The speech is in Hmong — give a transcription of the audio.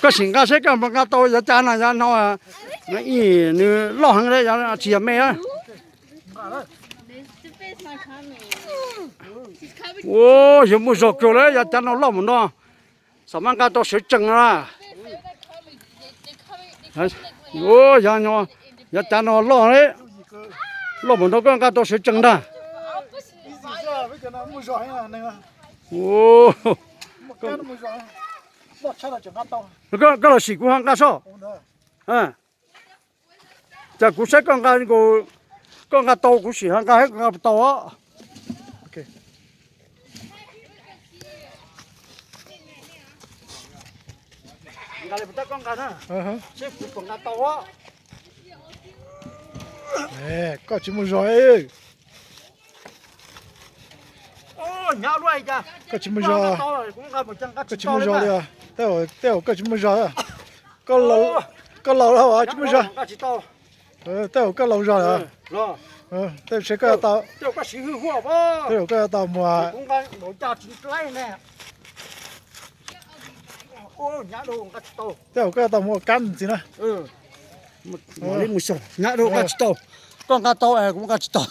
Koj sim nqa seb koj puas nqa tau yav cav no, yav no nws loj heev, tsis yog me. Ua, yuav muaj zog kawg lawm, yav cav no loj mus no. Xam maj nqa tau sawv tsees na. Yav cav no loj, loj mus no koj nqa tau sawv tsees ntag. Koj los sim kuv ho nqa soj. Cas kuv saib koj nqa, koj nqa tau kuv sim ho nqa, nqa tau. Koj nqa tau. Koj tsis muaj zog. Koj tsis muaj zog. Koj tsis muaj zog li. Tej zaum koj tsis muaj zog. Koj laus lawm tsis muaj zog. Tej zaum koj laus zog lawm. Tej zaum koj yuav tau, tej zaum koj yuav tau mus, tej zaum koj yuav tau mus ua kab ntxiv na. Nyab, koj tsis tau. Koj nqa tau es kuv nqa tsis tau.